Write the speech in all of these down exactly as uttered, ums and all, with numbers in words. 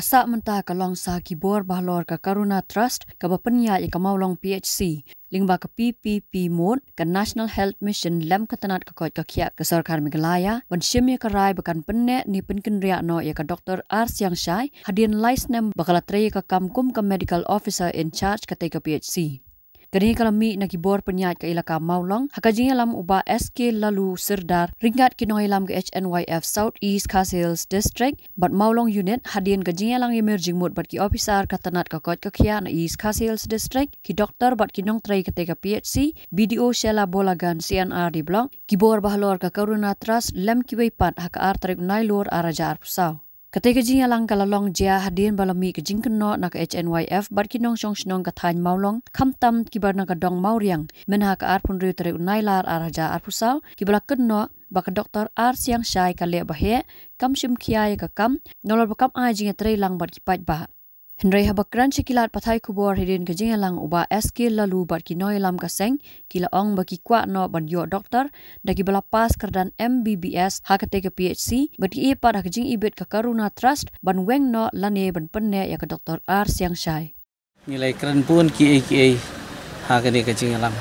Sah mynta ka long sa ki bor bahalor ka Karuna Trust kaba pynïaid ïa ka Mawlong P H C lyngba ka P P P mode, ka National Health Mission lem ka tnat ka koit ka khiah ka sorkar Meghalaya ban shim ïa ka rai ba kan pynneh ne pynkynriah noh ïa ka Doktor R Siang Shai hadien lai snem ba ka la trei ïa ka kam kum ka Medical Officer in Charge katei ka P H C. Kane ka la mih na ki bor pynïaid ka ilaka Mawlong ha ka jingïalam u Bah S K Laloo Sirdar ryngkat ki nongïalam ka H N Y F South East Khasi Hills District bad Mawlong Unit hadien ka jingïalang ïamir jingmut bad ki ophisar ka tnat ka koit ka khiah na East Khasi Hills District, ki doktor bad ki nongtrei katei ka P H C, B D O Sheila Bolagan, C&RD Block, ki bor bahalor ka Karuna Trust lem kiwei pat ha ka ar tarik Nailur ar hajar arphew saw. Katei ka jingïalang ka la long jia hadien ba la mih ka jingkynnoh na ka H N Y F bad ki nongshong shnong ka thaiñ Mawlong, khamtam kiba na ka dong Mawriang, mynha ka arphew hynriew tarik Nailar ar hajar arphew saw, kiba la kynnoh ba ka Doktor R Siang Shai ka leh ba heh, kam shim khia ïa ka kam nalor ba kam ai jingïatreilang bad ki paidbah. Hynrei haba kren sha ki lad pathai khubor hadien ka jingïalang, u Bah S K Laloo bad ki nongïalam ka seng ki la ong ba ki kwah noh ban ïoh doktor da kiba la pass kyrdan M B B S ha katei ka P H C bad ki ïa pat ha ka jingibit ka Karuna Trust ban weng noh lane ban pynneh ïa ka Doktor R Siang Shai. Ngi la ïakren bun kiei kiei ha kane ka jingïalang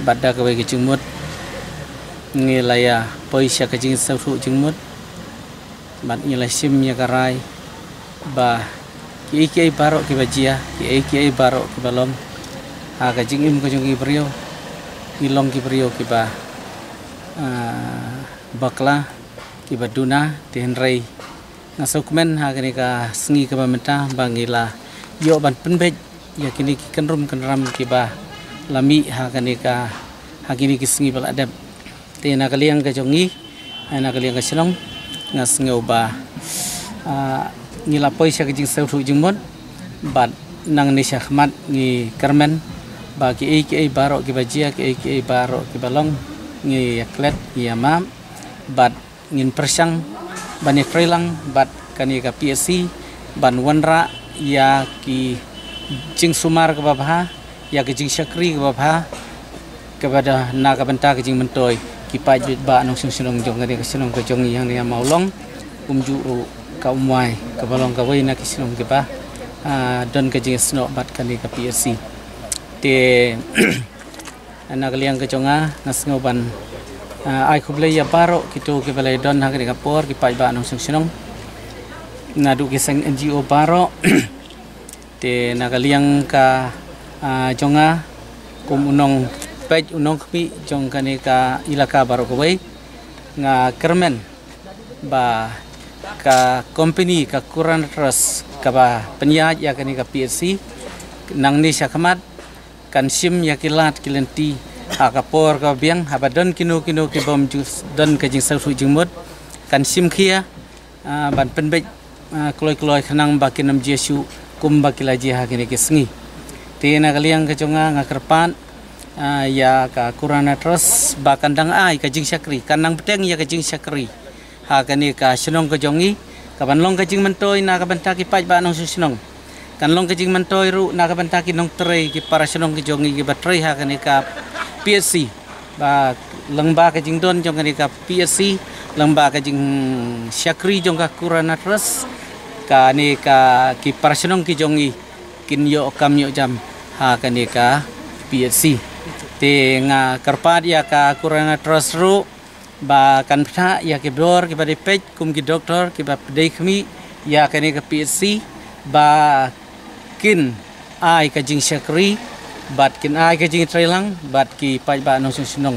bad da kawei ka jingmut ngi la ïa poi sha ka jingsngewthuh jingmut bad ngi la shim ïa ka rai ba kiei kiei baroh kiba jia, kiei kiei baroh kiba long ha ka jingim ka jong ki briew, ngi long ki briew kiba, ah, bakla, kiba duna. Te hynrei nga sngewkmen ha kane ka sngi kaba mynta ba ngi la ïoh ban pynbeit ïa kine ki kynrum kynram kiba la mih ha kane ka, ha kine ki sngi ba la dep. Te na ka liang ka jong ngi, na ka liang ka shnong, nga sngew ba, ah, ngi la poi sha ka jingsngewthuh jingmut bad nangne sha khmat ngi kyrmen ba kiei kiei baroh kiba jia, kiei kiei baroh kiba long, ngi ïa klet, ngi ïa map bad ngin pyrshang ban ïatreilang bad kane ka P H C ban wanrah ïa ki jingsumar kaba bha, ïa ka jingshakri kaba bha, kaba da na ka bynta ka jingmyntoi ki paidbah nongshong shnong jong kane ka shnong ka jong ngi hangne ha Mawlong, kumjuh ruh ka Umwai kaba long kawei na ki shnong kiba, ah, don ka jingsnoh bad kane ka P H C. Te na ka liang ka jong nga, nga sngew ban, ah, ai khublei ïa baroh kito kiba la don ha kane ka por, ki paidbah nongshong shnong, naduh ki seng N G O baroh. Te na ka liang ka, ah, jong nga kum u nongpeit, u nongkhmih jong kane ka ilaka baroh kawei, nga kyrmen ba ka company ka Karuna Trust kaba pynïaid ïa kane ka P H C nangne sha khmat kan shim ïa ki lad ki lynti ha ka por kaba biang, haba don kino kino ki bym ju don ka jingsngewthuh jingmut, kan shim khia, ah, ban pynbeit, ah, kloi kloi khnang ba kin ym jia shuh kumba ki la jia ha kine ki sngi. Te na ka liang ka jong nga, nga kyrpad, ah, ïa ka Karuna Trust ba kan dang ai ka jingshakri, kan nang bteng ïa ka jingshakri ha kane ka shnong ka jong ngi, kaban long ka jingmyntoi na ka bynta ki paidbah nongshong shnong. Kan long ka jingmyntoi ruh na ka bynta ki nongtrei, ki para shnong ki jong ngi kiba trei ha kane ka P H C. Ba lyngba ka jingdon jong kane ka P H C, lyngba ka jingshakri jong ka Karuna Trust, kane ka ki para shnong ki jong ngi kin ïoh kam ïoh jam ha kane ka P H C. Te nga kyrpad ïa ka Karuna Trust ruh ba kan phah ïa ki bor kiba dei peit kum ki doktor kiba dei khmih ïa kane ka P H C ba kin ai ka jingshakri bad kin ai ka jingtreilang bad ki paidbah nongshong shnong,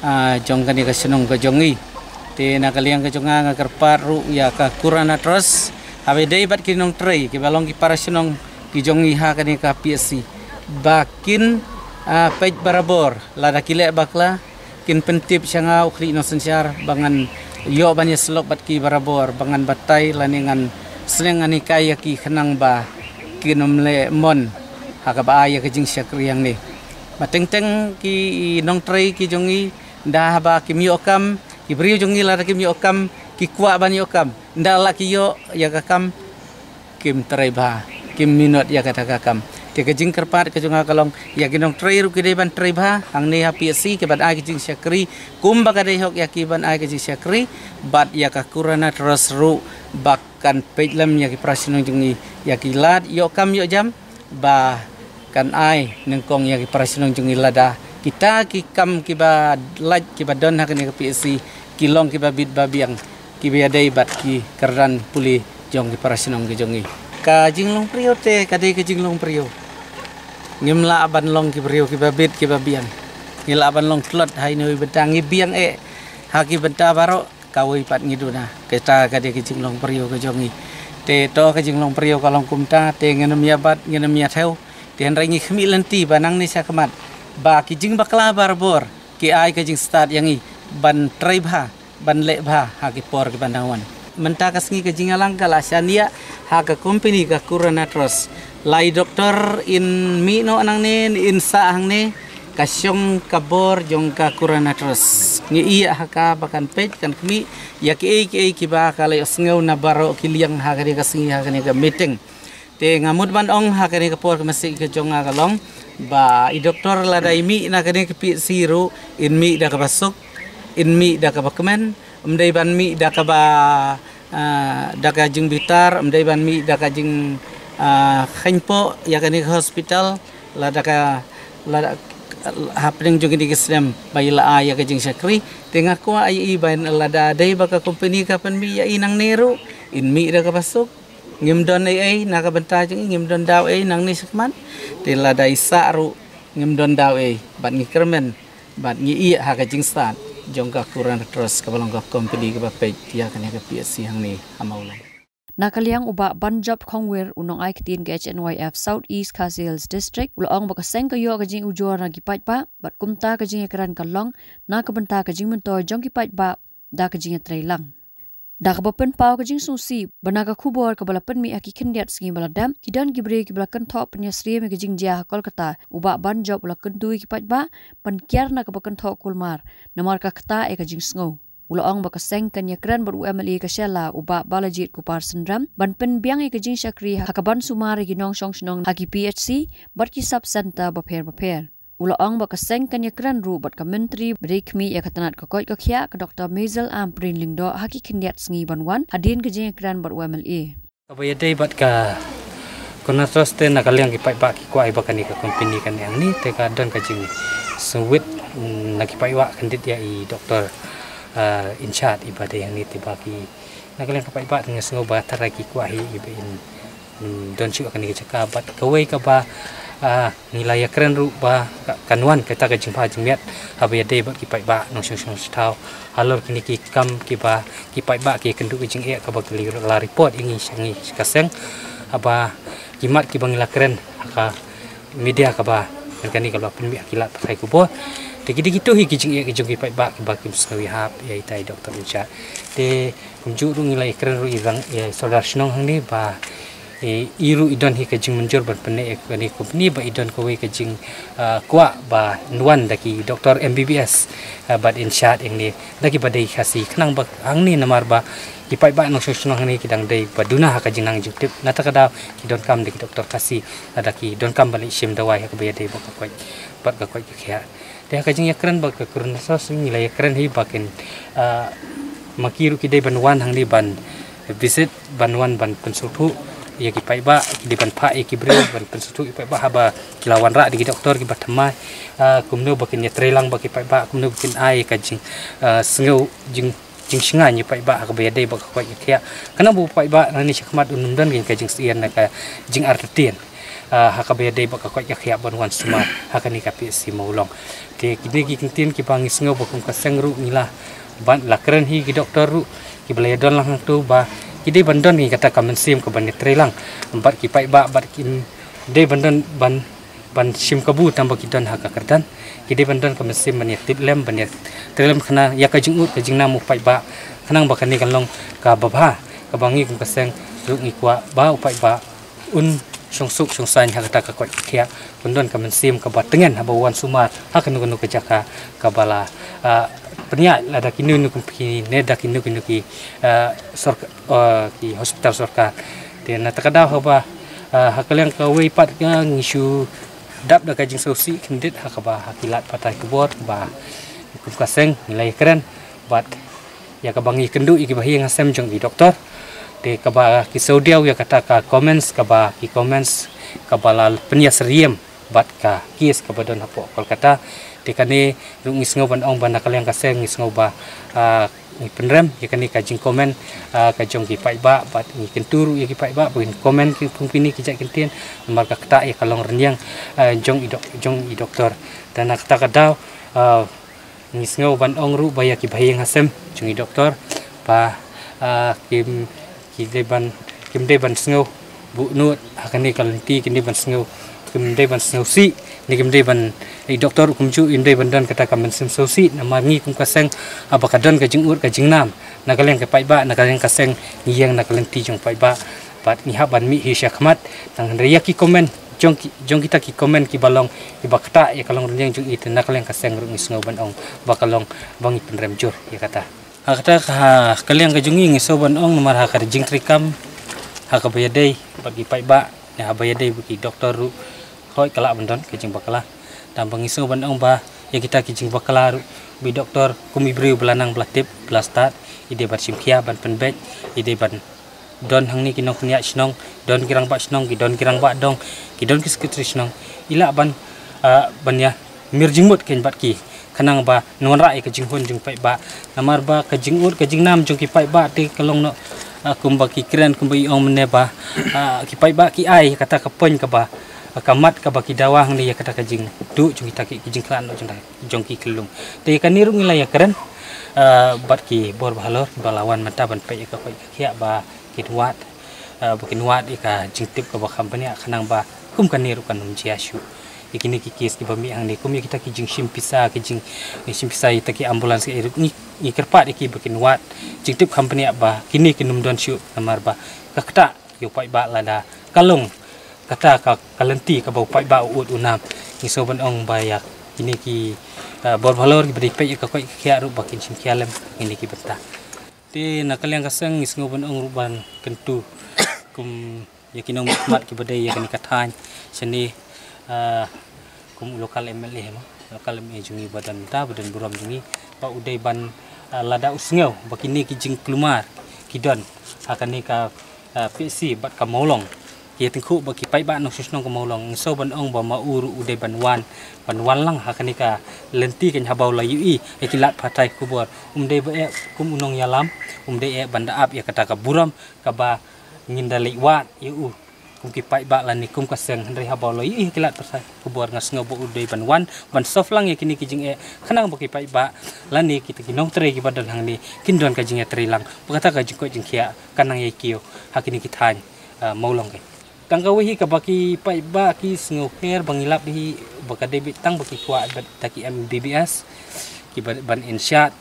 ah, jong kane ka shnong ka jong ngi. Te na ka liang ka jong nga, nga kyrpad ruh ïa ka Karuna Trust, haba dei bad ki nongtrei kiba long ki para shnong ki jong ngi ha kane ka P H C, ba kin, ah, peit barabor lada ki leh bakla, kin pyntip sha nga u khlieh nongsynshar ba ngan ïoh ban ïasyllok bad ki barabor, ba ngan batai lane ngan sneng ngan hikai ïa ki khnang ba kin ym leh mon ha kaba ai ïa ka jingshakri hangne. Ba teng teng ki nongtrei ki jong ngi, ynda haba kim ïoh kam, ki briew jong ngi lada kim ïoh kam, ki kwah ban ïoh kam, ynda la ki ïoh ïa ka kam, kim trei bha, kim minot ïa kata ka kam. Te ka jingkyrpad ka jong nga ka long ïa ki nongtrei ruh ki dei ban trei bha hangne ha P H C, kiban ai ka jingshakri kumba ka dei hok ïa ki ban ai ka jingshakri, bad ïa ka Karuna Trust ruh Ba kan peit lem ïa ki para shnong jong ngi, ïa ki lad ïoh kam ïoh jam, ba kan ai nyngkong ïa ki para shnong jong ngi lada kita ki kam kiba lait kiba don ha kane ka P H C ki long kiba bit ba biang, kiba ïadei bad ki kyrdan pule jong ki para shnong ki jong ngi. Ka jinglong briew te ka dei ka jinglong briew. Ngim lah ban long ki briew kiba bit kiba biang. Ngi lah ban long tlot ha ino i bynta, ngi biang eh ha ki bynta baroh. Kawei pat ngi duna, kata ka dei ka jinglong briew ka jong ngi. Te to ka jinglong briew ka long kumta, te ngin ym ïa bat, ngin ym ïa thew. Te hynrei ngi khmih lynti ba nangne shakhmat ba ki jingbakla barabor ki ai ka jingstad ïa ngi ban trei bha, ban leh bha ha ki por kiba nang wan. Mynta ka sngi ka jingïalang ka la shaniah ha ka company ka Corona Trust. La i doktor in mih noh nangne, in sah hangne, ka shong ka bor jong ka Corona Trust. Ngi ïa ha ka ba kan peit kan khmih ïa kiei kiei kiba ka la ïohsngew na baroh ki liang ha kane ka sngi, ha kane ka meeting. Te nga mut ban ong ha kane ka por ka message ka jong nga ka long ba i doktor lada i mih na kane ka P H C ruh, in mih da kaba suk, in mih da kaba kmen, ym dei ban mih da kaba, ah, da ka jingbitar, ym dei ban mih da ka jing, ah, kheiñpoh ïa kane ka hospital, lada ka, lada hapdeng jong kine ki snem ba i la ai ïa ka jingshakri. Te nga kwah ïa i ba lada dei ba ka company ka pynmih ïa i nangne ruh, in mih da kaba suk. Ngim don ei ei na ka bynta jong i, ngim don daw ei nangne shakhmat. Te lada i sah ruh, ngim don daw ei, bad ngi kyrmen, bad ngi ïa ha ka jingstad jong ka Corona Trust kaba long ka company kaba peit ïa kane ka P H C hangne ha Mawlong. Na ka liang u Bah Banjop Khongwir, u nongai ktien ka H N Y F South East Khasi Hills District, u la ong ba ka seng ka ïoh ka jingujor na ki paidbah, bad kumta ka jingïakren ka long na ka bynta ka jingmyntoi jong ki paidbah da ka jingïatreilang. Da kaba pynpaw ka jingsngewsih ba na ka khubor kaba la pynmih ha ki khyndiat sngi ba la dep, ki don ki briew kiba la kynthoh pynïasyriem ïa ka jingjia ha Kolkata, u Bah Banjop u la kyntu ïa ki paidbah ban kiar na kaba kynthoh kulmar, namar ka ktah ïa ka jingsngew. U la ong ba ka seng kan ïakren bad u M L A ka Shella, u Bah Balajied Kupar Synrem, ban pynbiang ïa ka jingshakri ha ka ban sumar ïa ki nongshong shnong ha ki P H C bad ki sub centre bapher bapher. U la ong ba ka seng kan ïakren ruh bad ka Myntri ba dei khmih ïa ka tnat ka koit ka khiah, ka Doktor Maisel Ampareen Lyngdoh, ha ki khyndiat sngi ban wan hadien ka jingïakren bad u M L A. Kaba ïadei bad ka Corona Trust te, na ka liang ki paidbah ki kwah ïa ba kane ka company kan ïa hangne, te ka don ka jingsngewsih, mm, na ki paidbah kyndit ïa i doktor, ah, in charge iba dei hangne, te ba ki, na ka liang ka paidbah te nga sngew ba tharai ki kwah hi iba in, mm, don shuh kane ka jaka, bad kawei kaba, ah, ngi la ïakren ruh ba ka, kan wan kata ka jingbha jingmiat haba ïadei bad ki paidbah nongshong shnong shathaw halor kine ki kam kiba ki paidbah ki kynduh ka jingeh kaba ki la report ïa ngi sha ngi ka seng, haba ki mat kiba ngi la kren ha ka media kaba kan kane kaba pynmih ha ki lad pathai khubor. Te ki dei kito hi ki jingeh ki jong ki paidbah kiba kim sngew ïahap ïa itai doktor in charge. Te kumjuh ruh ngi la ïakren ruh ïa i Sordar shnong hangne ba i, i ruh i don hi ka jingmynjur ban pynneh ïa kane ka company, ba i don kawei ka jing, ah, kwah ban wan da ki doktor M B B S, ah, bad in charge hangne da kiba dei Khasi, khnang ba hangne, namar ba ki paidbah nongshong shnong hangne ki dang dei ba duna ha ka jingnang jingtip, nata ka daw ki donkam da ki doktor Khasi, lada ki donkam ban leit shim dawai ha kaba ïadei bad ka koit, bad ka koit ka khiah. Te ha ka jingïakren bad ka Corona Trust ngi la ïakren hi ba kin, ah, ma ki ruh ki dei ban wan hangne ban visit, ban wan ban pynsngewthuh ïa ki paidbah, ki dei ban phah ïa ki briew ban pynsngewthuh ïa ki paidbah haba ki la wanrah da ki doktor kiba thymmai, ah, kumno ba kin ïatreilang bad ki paidbah, kumno ba kin ai ka jing, ah, sngew jing jingshngaiñ ïa ki paidbah ha kaba ïadei bad ka koit ka khiah. Khnang ba u paidbah nangne shakhmat un ym don ka jingsyier ne ka jingartatien, ah, ha kaba ïadei bad ka koit ka khiah ban wan sumar ha kane ka P H C Mawlong. Te kine ki kyntien kiba ngi sngew ba kum ka seng ruh ngi la, ban la kren hi ki doktor ruh kiba la ïadon lang hangto ba ki dei ban don kata ka mynsiem kaban ïatreilang bad ki paidbah, bad ki dei ban don ban ban shim kabu tang ba ki don ha ka kyrdan. Ki dei ban don ka mynsiem ban ïatiplem, ban ïatreilang khnang ïa ka jingud ka jingnam u paidbah, khnang ba kane kan long kaba bha, kaba ngi kum ka seng ruh ngi kwah ba u paidbah un shong suk shong saiñ ha kata ka koit ka khiah, un don ka mynsiem kaba tngen haba wan sumar ha kano kano ka jaka kaba la, ah, pynïaid lada kino kino ki company ne da kino kino ki, ah, sorkar, ah, ki hospital sorkar. Te nata ka daw haba, ah, ha ka liang kawei pat ka ngi shu dap da ka jingsngewsih kyndit ha kaba ha ki lad pathai khubor ba kum ka seng ngi la ïakren bad ïa kaba ngi kynduh ïa kiba ha ïing ha sem jong ki doktor. Te kaba ki sawdiaw ïa kata ka comments, kaba ki comments kaba la pynïasyriem bad ka case kaba don hapoh Kolkata. Te kane ruh ngi sngew ban ong ba na ka liang ka seng ngi sngew ba, ah, ngi pynrem ïa kane ka jingcomment, ah, ka jong ki paidbah, bad ngi kyntu ruh ïa ki paidbah ba kin comment ki kum kine ki jait kyntien, namar ka ktah ïa ka long rynïeng, ah, jong i dok-, jong i doktor. Te na kata ka daw, ah, ngi sngew ban ong ruh ba ïa ki bahaïing hasem jong i doktor ba, ah, kim, ki dei ban, kim dei ban sngew buh nud ha kane ka lynti, kim dei ban sngew, kim dei ban sngewsih, ne kim dei ban, i doktor kumjuh im dei ban don kata ka mynsiem sngewsih, namar ngi kum ka seng, ah, ba ka don ka jingud ka jingnam na ka liang ka paidbah, na ka liang ka seng ngi ïeng na ka lynti jong paidbah. Bad ngi hap ban mih hi shakhmat, tang hynrei ïa ki comment jong ki, jong kita ki comment kiba long, kiba ktah ïa ka long rynïeng jong i, te na ka liang ka seng ruh ngi sngew ban ong ba ka long ba ngi pynrem jur ïa kata. Ha kata ka, ha ka liang ka jong ngi ngi sngew ban ong namar ha ka jingtrei kam, ha kaba ïadei bad ki paidbah, ne haba ïadei bad ki doktor ruh, hooid ka lah ban don ka jingbakla. Tang ba ngi sngew ban ong ba ïa kita ki jingbakla ruh, ba i doktor kum i briew ba la nang ba la tip ba la stad, i dei ban shim khia ban pynbeit, i dei ban don hangne ki nongpynïaid shnong, don ki rangbah shnong, ki don ki rangbah dong, ki don ki secretary shnong, i lah ban, ah, ban ïa mir jingmut keiñ bad ki, khnang ba yn wanrah ïa ka jinghun jong paidbah. Namar ba ka jingud ka jingnam jong ki paidbah te ka long noh, ah, kumba ki kren, kumba i ong mynne ba, ah, ki paidbah ki ai kata ka point kaba, ah, ka mat kaba ki dawa hangne ïa kata ka jingduh jong kita ki, ki jingkhlad noh jong da, jong ki khyllung. Te kane ruh ngi la ïakren, ah, bad ki bor bahalor ba la wan mynta ban peit ïa ka koit ka khiah ba kin wad, ah, ba kin wad ïa ka jingtip kaba kham bniah, khnang ba kum kane ruh kan ym jia shuh. Ïa kine ki case kiba mih hangne kum ïa kita ki jingshim pisa, ki jing, jingshim pisa ïa kita ki ambulance ki ruh ngi, ngi kyrpad ïa ki ba kin wad jingtip kham bniah ba kine kin ym don shuh, namar ba ka ktah ïa u paidbah lada ka long kata ka, ka lynti kaba u paidbah u ud u nam. Ngi sngew ban ong ba ïa kine ki, ah, bor bahalor kiba dei peit ïa ka koit ka khiah ruh ba kin shim khia lem ïa kine ki bynta. Te na ka liang ka seng ngi sngew ban ong ruh ban kyntu kum ïa ki nongmihkhmat kiba dei ïa kane ka thaiñ shane, ah, kum u local M L A mo, local M L A jong ngi ba don mynta, ba don burom jong ngi, ba u dei ban, ah, lada u sngew ba kine ki jingkulmar ki don ha kane ka, ah, P H C bad ka Mawlong, ki ïatyngkhuh bad ki paidbah nongshong shnong ka Mawlong, ngi sngew ban ong ba ma u ruh u dei ban wan, ban wan lang ha kane ka lynti keiñ haba u la ïohi ïa ki lad pathai khubor. Um dei ba eh kum u nongïalam, um dei eh ban da ap ïa kata ka burom kaba ngin da leit wad ïa u kum ki paidbah lane kum ka seng, hynrei haba u la ïohi ïa ki lad pathai khubor, nga sngew ba u dei ban wan ban solve lang ïa kine ki jingeh, khnang ba ki paidbah lane kita ki nongtrei kiba don hangne kin don ka jingïatreilang, ba kata ka jingkoit jingkhiah kan nang ïai kiew ha kine ki thaiñ, ah, Mawlong keiñ. Tang kawei hi kaba ki paidbah ki sngewkmen ba ngi lap hi ba ka dei beit tang ba ki kwah beit da ki M B B S kiba ban in shad,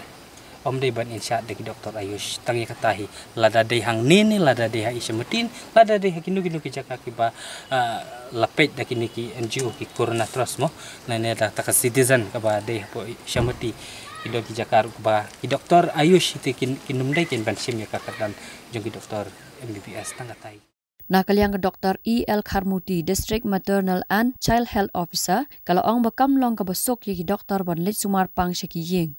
ym dei ban in shad da ki doktor Ayush. Tang ïa kata hi, lada dei hangne ne lada dei ha Ishamudeen, lada dei ha kino kino ki jaka kiba, ah, la peit da kine ki N G O, ki Corona Trust mo, lane da kata ka Citizen kaba dei hapoh Ishamudeen, ki don ki jaka ruh kaba ki doktor Ayush te kin, kin ym dei kin ban shim ïa ka kyrdan jong ki doktor M B B S. Tang kata hi. Na ka liang ka Doktor E L Kharmuti, District Maternal and Child Health Officer, ka la ong ba kam long kaba suk ïa ki doktor ban leit sumar pang sha ki ïing.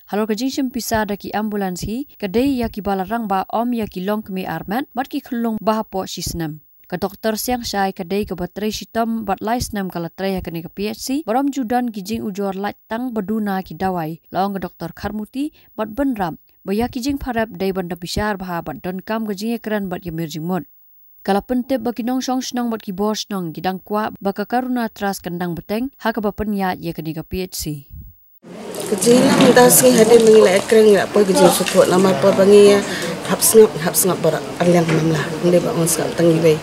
Halor ka jingshim pisa da ki ambulance hi, ka dei ïa kiba la rangbah, ym ïa ki longkmie armet bad ki khyllung ba hapoh shi snem. Ka Doktor Siang Shai ka dei kaba trei shitom bad lai snem ka la trei ha kane ka P H C, bad ym ju don ki jingujor lait tang ba duna ki dawai, la ong ka Doktor Kharmuti, bad bynrap ba ïa ki jingpharep dei ban da bishar bha bad donkam ka jingïakren bad ïamir jingmut. Ka la pyntip ba ki nongshong shnong bad ki bor shnong ki dang kwah ba ka Corona Trust kan dang bteng ha kaba pynïaid ïa kane ka P H C. Ka jingïalang mynta sngi hadien ba ngi la ïakren ngi la poi ka jingsngewthuh namar por ba ngi hap sngap, hap sngap baroh ar liang ka mamla. Ym dei ba ngan sngap tang iwei.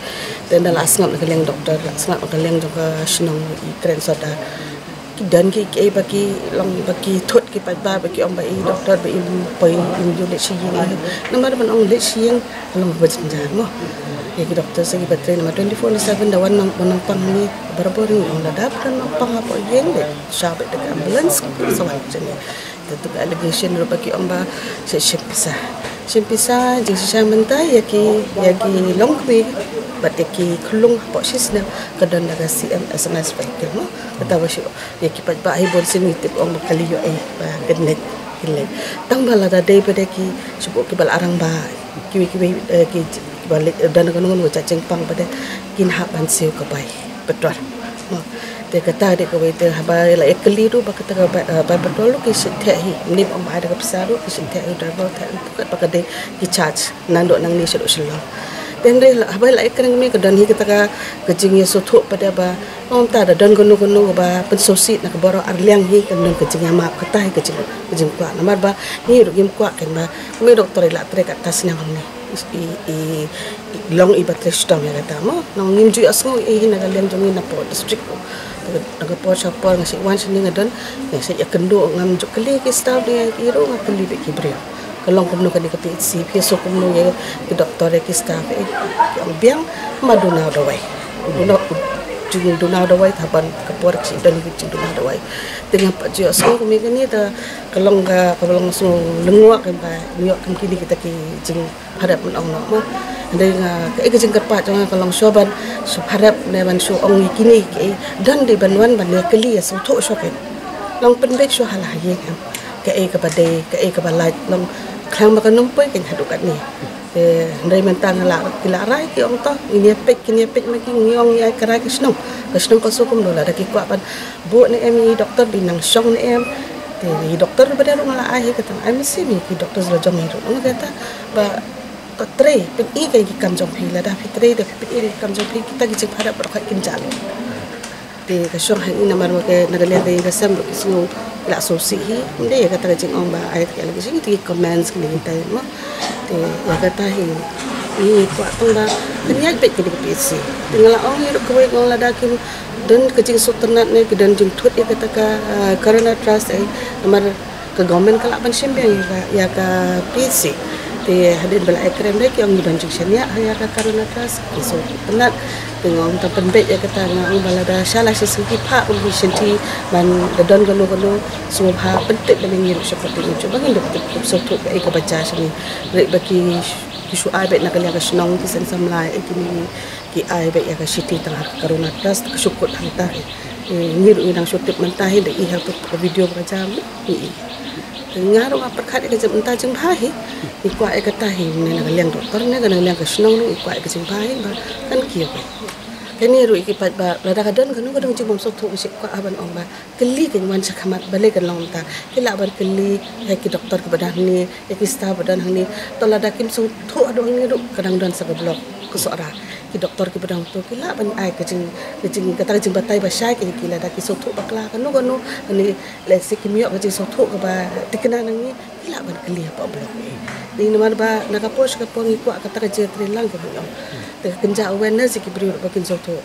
Te ynda la sngap na ka liang doktor, la sngap na ka liang jong ka shnong, i kren soda. Ki don ki, ki, ba ki long, ba ki thut ki paidbah, ba ki ong ba i doktor ba im poi, im ju leit sha ïing. Namar ban ong leit sha ïing ka long ba jynjar mo. Ïa ki doktor sa kiba trei namar twenty-four into seven da wan nang, wan nang pang ni barabor ni ong lada pran nang pang hapoh ïing de. Sha beit da ka ambulance sa wan jong ni. Te tu ka allegation ruh ba ki ong ba sa shim pisa. Shim pisa jingshisha mynta ïa ki, ïa ki longkmie bad ïa ki khyllung hapoh shi snem ka don da ka C M S M S vehicle mo. Kata ba shu ïa ki paidbah hi bun sien ngi tip ong ba kali ïoh ei ba kin leit, kin leit. Tang ba lada dei ba dei ki shu buh kiba la rangbah. Kiwei kiwei, eh, ki, ba leh, eh, don kano kano ka jingpang pat de kin hap ban siew ka bai petrol. Mo. Te kata de kawei te haba la ïa kylli ruh ba kata ka bai, eh, bai petrol ruh ki shu theh hi. Ym nym ong ba ai da ka pisa ruh ki shu theh hi, driver theh hi, kat ba ka dei ki charge. Naduh nangne shaduh Shillong. Te hynrei la, haba la ïa kren kane ka don hi kata ka, ka jingïasngewthuh pat de ba, ong ta da don kano kano ba pynsngewsih na ka baroh arliang hi kan don ka jingïamap, kata hi ka jing, ka jingkwah. Namar ba ngi ruh ngim kwah kan ba, kumne doktor i la trei kata sniang hangne. I, i, i, i long iba trei shitom ïa kata mo. Nang ngim ju ïohsngew ei hi na ka liang jong ngi na por district ko. Na ka por sha por nga shu wan shane nga don, nga shu ïakynduh, ngam ju kylli ki staff ne ki ruh, nga kylli beit ki briew. Ka long kumno kane ka P H C, phi ïohsngew kumno ïa ki doktor ïa ki staff, eh, ki ong biang, ma duna dawai. Duna, jingduna dawai, thaban ka por ki don ki jingduna dawai. Te ngam pat ju ïohsngew kumne kane, te ka long ka, ka long sngew lyngngoh kan ba, ïoh kum kine kita ki jing pharep ban ong noh mo. Hynrei nga, kaei ka jingkyrpad jong nga ka long shuwa ban shu pharep ne ban shu ong ïa kine kiei don de ban wan ban ïa kylli ïa sngewthuh shuwa kein. Long pynbeit shuwa ha la ha ïing em. Kaei kaba dei, kaei kaba lait, long khlem ba kan ym poi kein haduh katne. Te hynrei mynta nga la, ki la rai ki ong to, ngin ïa peit, kin ïa peit ma ki, ngi ong ïa ka rai ka shnong. Ka shnong ka shu kumno lada ki kwah ban buh ne em ïa i doktor, ba i nang shong ne em. Te i doktor ba dei ruh nga la ai hi kata, ai mynsiem ïa ki doktor la jong i ruh. Ong kata ba Ka trei, pyn-i ka ïa ki kam jong phi, lada phi trei da pyn-i da ki kam jong phi, kita ki jingpharep baroh kin jah lut. Te ka shong ha ngi namar ba ka na ka liang ka ïing ka sem ruh ki sngew la sngewsih hi, ym dei ïa kata ka jingong ba ai ta ki allegation, kita ki comments kine kita mo. Te ïa kata hi ngi kwah tang ba pynïaid beit kine ki P H C. Te nga la ong ïa ruh kawei nga ong lada kim don ka jingsngewtynnat ne ki don jingthut ïa kata ka, ah, Corona Trust eh, namar ka government ka lah ban shim biang ïa ka, ïa ka P H C. Te hadien ba la ïakren dei ki ong ngi don jingshaniah ha ïa ka Corona Trust, ki sngewtynnat. Te nga ong tang pynbeit ïa kata, nga ong ba lada sha la shisien ki phah kum ki shisien ban da don kano kano sngewbha pyntip ba ngi ruh sha party ngi jong ba ngin da pyntip sngewthuh kaei kaba jia sha ngi. Hynrei ba ki, ki shu ai beit na ka liang ka shnong ki seng samla ïa kine ki ai beit ïa ka shithi tang ha ka Corona Trust ka shu kut hangta hi. Eh, ngi ruh ngi dang shu tip mynta hi da i ha ka video ba ka jam. Nga ruh nga pyrkhat ïa ka jingmynta jingbha hi. Ngi kwah ïa kata hi, ne na ka liang doktor ne ka na ka liang ka shnong ruh ngi kwah ïa ka jingbha hi ba kan kiew. Kane ruh ïa ki paid ba lada ka don kano ka dang jingbym sngewthuh ngi shu kwah ban ong ba kylli kan wan sha khmat balei kan long mynta. Ki lah ban kylli ïa ki doktor kiba don hangne, ïa ki staff ba don hangne. To lada kim sngewthuh haduh hangne ruh ka dang don sa ka block ka Sohra. Ki doktor kiba dang to ki lah ban ai ka jing, ka jing, kata ka jingbatai ba shai ka ïa ki lada ki sngewthuh bakla kano kano, kane lehse kim ïoh ka jingsngewthuh kaba thikna na ngi, ki lah ban kylli hapoh block. Dei namar ba na ka por sha ka por ngi kwah kata ka jingïatreilang kaba ïoh. Te ka kynja awareness ïa ki briew ba kin sngewthuh.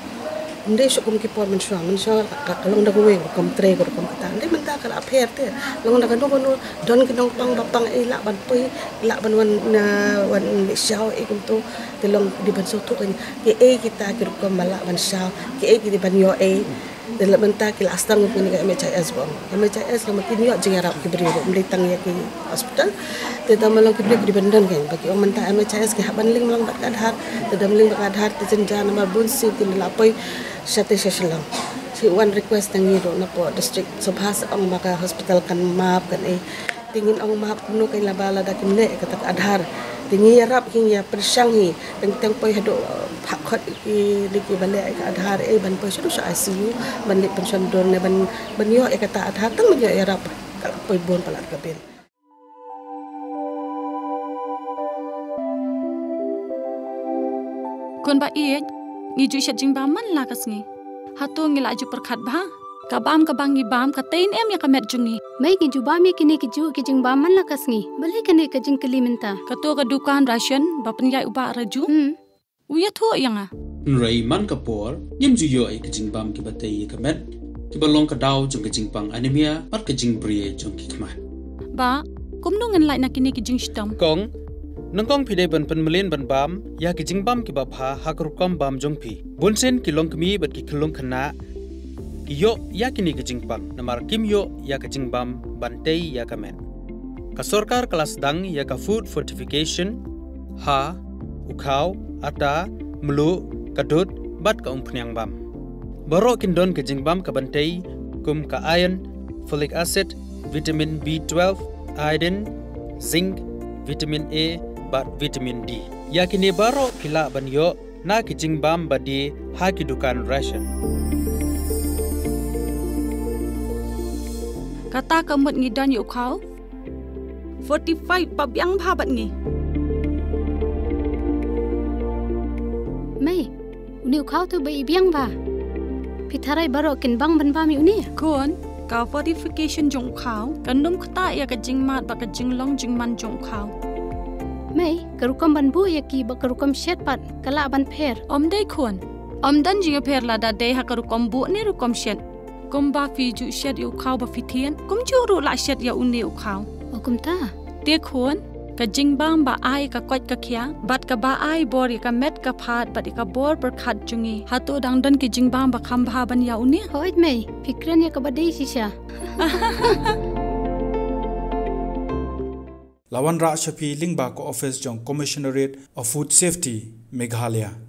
Ym dei shu kum ki por mynshuwa, mynshuwa ka, ka long da kawei ka rukom trei ka rukom kata. Ym dei mynta ka la pher te. Long da kano kano don ki nongpang ba pang ei lah ban poi, lah ban wan, na, wan leh shaw ei kumto. Te long dei ban sngewthuh ka, kiei kita ki rukom ba lah ban shaw, kiei ki dei ban ïoh ei. Te la mynta ki la sdang kum kane ka M H I S ba ong. M H I S lama kin ïoh jingïarap ki briew ruh, ym dei tang ïa ki hospital. Te da ma long ki briew ki dei ban don kein ba ki ong mynta M H I S ki hap ban link lang bad ka Aadhaar. Te da link bad ka Aadhaar te jynjar namar bun sien kin da la poi shatei sha Shillong. Shi wan request na ngi ruh na poh district, sngewbha sa ong ba ka hospital kan map kan ei. Te ngin ong map kumno kein laba lada kim leh kata ka Aadhaar. Te ngi ïarap hi, ngi ïa pyrshang hi. Teng teng poi haduh, eh, phah khot ki dei kiba leh ka Aadhaar ei ban poi shaduh sha I C U ban leit pynshong dur ne ban, ban ïoh ïa kata Aadhaar tang ban ïoh ïarap. Ka la poi bun palat ka bill. Khun ba ïeit, ngi ju shet jingbam man la ka sngi. Hato ngi la ju pyrkhat bha? Ka bam kaba ngi bam ka tei ne em ïa ka met jong ngi. Mei ngi ju bam ïa kine ki juh ki jingbam man la ka sngi. Balei kane ka jingkylli mynta? Kato ka dukan ration ba pynïaid u Bah Raju. Hmm. U ïathuh ïa nga. Hynrei man ka por, ngim ju ïoh ïa ki jingbam kiba tei ïa ka met, kiba long ka daw jong ka jingpang anemia, bad ka jingbri jong ki khmat. Bah, kumno ngan lait na kine ki jingshitom? Kong, nyngkong phi dei ban pynmlien ban bam ïa ki jingbam kiba bha ha ka rukom bam jong phi. Bun sien ki longkmie bad ki khyllung khynnah ki ïoh ïa kine ki jingpang namar kim ïoh ïa ka jingbam ban tei ïa ka met. Ka sorkar ka la sdang ïa ka food fortification ha u khaw, ata, mluh, ka dud bad ka umphniang bam. Baroh kin don ka jingbam ka ban tei kum ka iron, folic acid, vitamin B twelve, iodine, zinc, vitamin A, bad vitamin D. Ïa kine baroh phi lah ban ïoh na ki jingbam ba die ha ki dukan ration. Kata ka mut ngi don ïa u khaw fortified ba biang bha bad ngi. Mei, une u khaw te ba i biang bha. Phi tharai baroh kin bang ban bam ïa une? Khun, ka fortification jong u khaw kan ym ktah ïa ka jingmad bad ka jinglong jingman jong u khaw. Mei, ka rukom ban buh ïa ki bad ka rukom shet pat ka lah ban pher? Ym dei khun. Ym don jingïapher lada dei ha ka rukom buh ne rukom shet. Kumba phi ju shet ïa u khaw ba phi thied, kumjuh ruh lah shet ïa une u khaw. O kumta. Te khun, ka jingbam ba ai ka koit ka khiah bad kaba ai bor ïa ka met ka phad bad ïa ka bor pyrkhat jong ngi, hato dang don ki jingbam ba kham bha ban ïa une? Hooid mei, phi kren ïa kaba dei shisha. La wanrah sha phi lyngba ka office jong Commissionerate of Food Safety, Meghalaya.